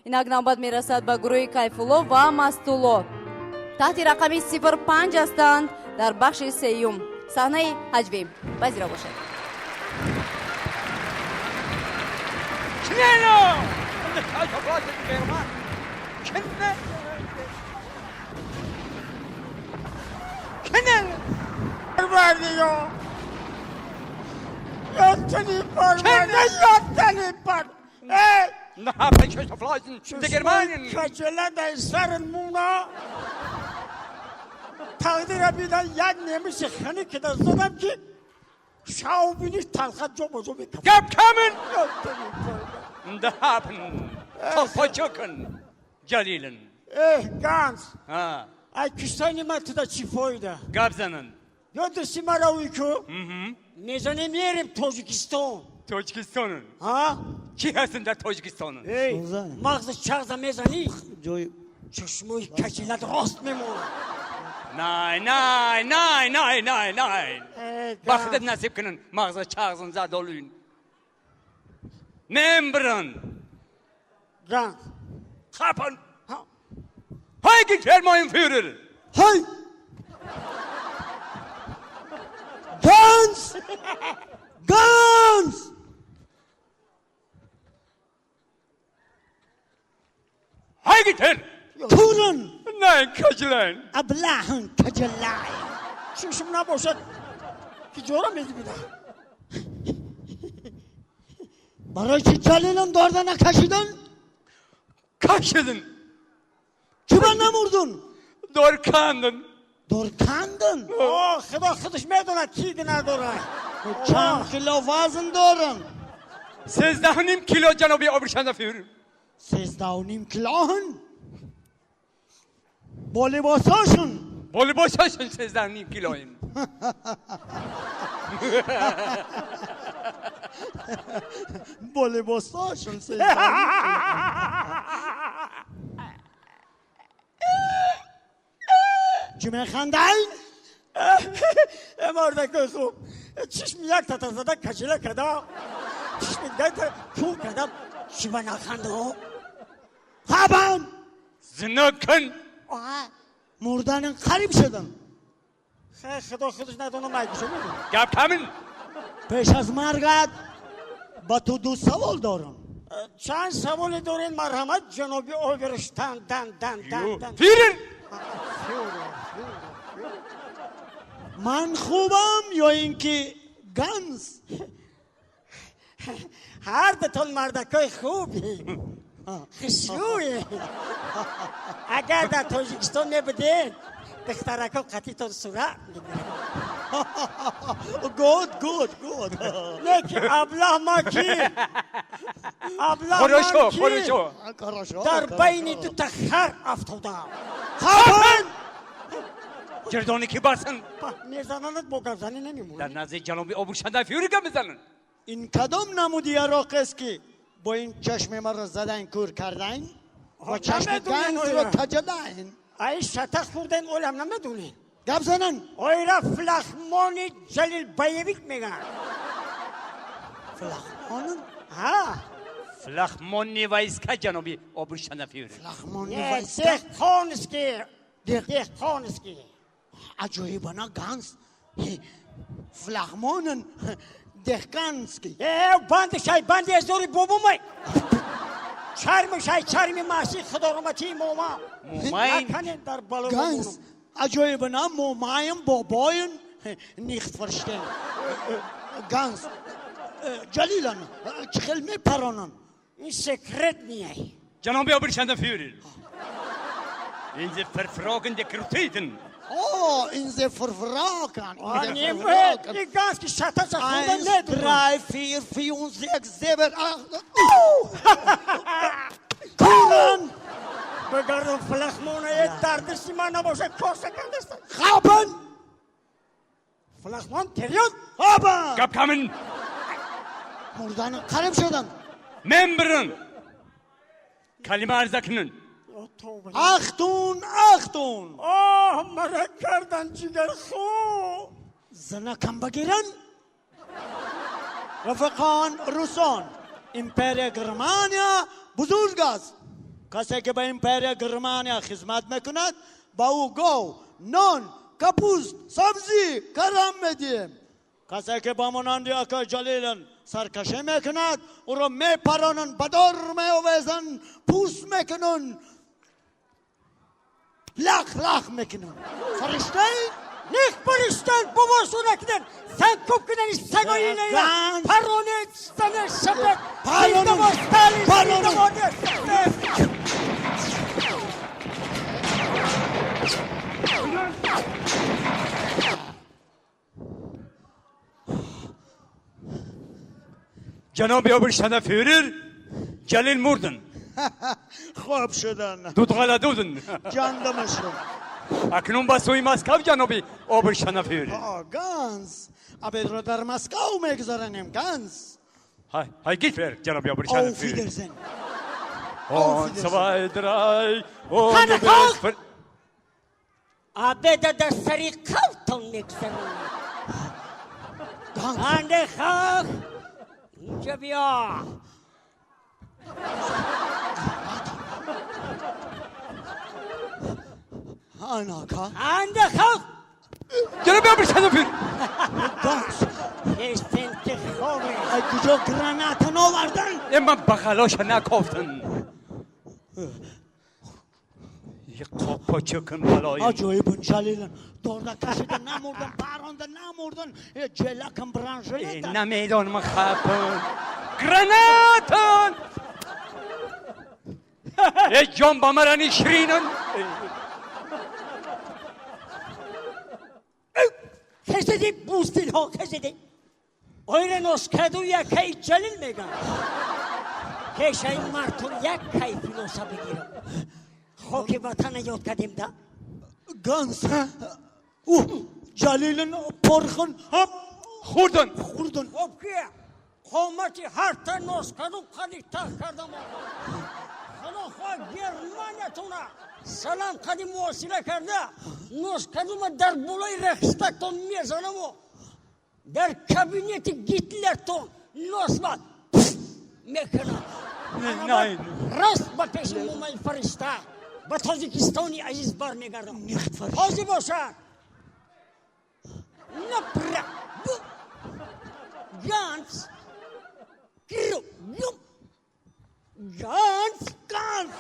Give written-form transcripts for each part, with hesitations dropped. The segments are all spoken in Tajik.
Инак навбат мерасад ба гурӯҳи Кайфулло ва Мастулло. Таҳти рақами 05 ҳастанд дар бахши сеюм. Саҳнаи ҳаҷвӣ. Пазиро бошед. Тақдира бидан як немиси хани кида задам ки шаубиниш талха ҷобаҷо мекард. Гап камин! Дахапн! Колпачокн! Ҷалилн! Эҳ, Ганс! Ай киштани ман туда чӣ фоида? Гап занан. Ёдуси мара уйку? Мезанем мерем Тоҷикистон. Тоҷикистон. Ҳа? Чӣ ҳастн дар Тоҷикистон? Эй, мағзи чағза мезанӣ? Чашмои качилат рост мемонад. Най, най, най, най, най, най. Ба худат насиб кунун мағза чағзан задолуин. Мембран. Ганс. Хапан. Ҳай гитермоин фюрер. Ҳай! Ганс! Ганс! Ҳай гитер! Куран! Най, каҷлайн. Аблаҳан каҷалай! Чишм набошад ки ҷора медибида. Барои чӣ Ҷалилам дорда накашидан? Кашидин. Чӣ ба намурдун? Доркандин. Доркандин? О, худо худаш медонад ки надорад. Чанд кило вазн дорам? 13.5 кило ҷаноби обиршанда фюрер. 13.5 килоҳан? Бо либосошон? Бо либосошон 13.5 килоин. Бо либосошон 13.5 кило. Чӣ механдаин? Мардакои хуб, чишми як тата зада качила кардам, чишми дигар кӯр кардам, чӣ ба нахандо? Хабан! Зино кун! Мурданин қариб шудам. Хе, худо худаш надонам айбишо медонам. Гап камин! Пеш аз маргат ба ту ду савол дорам. Чанд саволе доред, марҳамат, ҷаноби оверштан дан дан дан дан. Фюрер! Ман хубам ё ин ки Ганс? Ҳар дутон мардакои хуби. Хушрӯе. Агар дар Тоҷикистон мебудед, духтарако қатитон сурат мегирад. Гуд, гуд, гуд. Не ки аблаҳ ман ки? Аблаҳ ман Хорошо, ки? хорошо. Хорошо. Дар байни дута хар афтодам. Хабан! Гирдони ки басн? Мезананат бо гапзанӣ Дар намемонад. назди ҷаноби обиршанда фюрер гап мезананд. Ин кадом намуди яроқ аст ки бо ин чашми маро задан кӯр кардаин ва чашми намедонем Гансро оира. каҷадаин? Ай шатақ хӯрден олам намедонед. Гап занан! Ойра флахмони Ҷалил Баевик мегӯянд. Флахмонун? Ҳа. Флахмонни войска ҷаноби обиршанда фюрер. Флахмони Не, войска? Деҳқонский. Деҳқонский. Аҷоибана Ганс. Флахмонун Деҳқанский. Э, банди шай, банди эзори бобумай. Чарми шай, чарми маси худороматии мома. Момайн? Наканен дар бало Ганс, аҷоибана момаем бобоин nicht verstehen. Ганс, Ҷалилан, чӣ хел мепаронанд? Ин секрет мияй. Ҷаноби обиршанда фюрер. Инзе ферфрогенде крутитен. О, инзе фрфрокан. Не, ин Ганс ки шаташа хӯрда Eins, недонам. drei, vier, fünf, sechs, sieben, acht. Куран! Бигардам флахмона е дардиси ман набошад коса кардаста. Хабан! Флахмон терёд? Хабан! Гап камин! Мурдани қариб шудам. Мембран! Калима арза кунун. Ахтун, ахтун! Оҳ, мара кардан ҷигархӯр. Зинакам багиран? Рафиқон, русон, империя Германия бузург аст. Касе ки ба империя Германия хизмат мекунад, ба ӯ гов, нон, капуст, сабзӣ, карам медиҳем. Касе ки ба монанди акай Ҷалилан саркашӣ мекунад, ӯро мепаронанд, ба дор меовезанд, пӯст мекунанд, лах лах мекунанд. Фариштаи? Них фариштан бобошона кунанд, сангкӯб кунанд, сагои лейла, Ганс. Пароне зане шабак, Пароне. зинда бод Сталин, Пароне. зинда бод СССР. Ҷаноби оберштандфюрер, Ҷалил мурдин. Хоб шудан. Дудғаладудин. Ҷандамашон. Акнун ба сӯи Москав, ҷаноби оберштандфюрер. О, Ганс, обедро дар Москав мегузаранем, Ганс. Ҳай Гитлер, ҷаноби оберштандфюрер. Auf Wiedersehen. Und zwei, drei, und Хана du халқ! bist ver- Обеда дар сари қавтон мегузаронем. Ганс. Анде халқ, инҷа биё. Анака. Анде халқ. Ҷаноби оберштандфюрер. Ганс. Ҳестен ки хобе. Ай куҷо граната новардан? Э, ман бағалоша накофтам. Қопочукун балои. Аҷоибун, Ҷалилан. Дорда кашида намурдан, паронда намурдан. Э, ҷелакам бранжелета. Намедонам, хапун. Гранатан! Э, ҷон ба марани ширинан. Хезеди, буздилҳо, хезеди. Ойра ношкаду якаи Ҷалил меган. Пешаи мартун як кай филоса бигирам. Хоки ватана ёд кардем да. Ганс. У, Ҷалилан порхан. Хӯрдан. Хурдан. Хоб кия? Қомати ҳарта ношкаду қади тах кардам. Худо хоҳ Германиятона салам қади муосира карда, ношкадума дар болои рехстагтон мезанаму дар кабинети Гитлертон носма мекунам. Най. Рост ба пеши мумаи фаришта ба Тоҷикистони азиз бармегардам. Нихт фаришта. Ҳозир бошад. Напра. Бу. Ганс. Кру. Гум. Ганс. Ганс.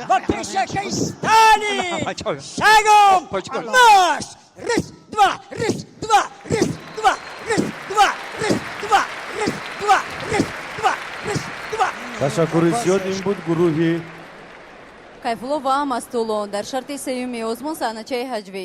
Ба пешакаи Сталин. Пачо. Шагом. Пачо. Марш. Раз, два, раз, два, раз, два, раз, два, раз, два, раз, два, раз, два, раз, два. Ташаккури зиёд. Ин буд гурӯҳи Кайфулло ва Мастулло дар шарти сеюми озмун, саҳначаи ҳаҷвӣ.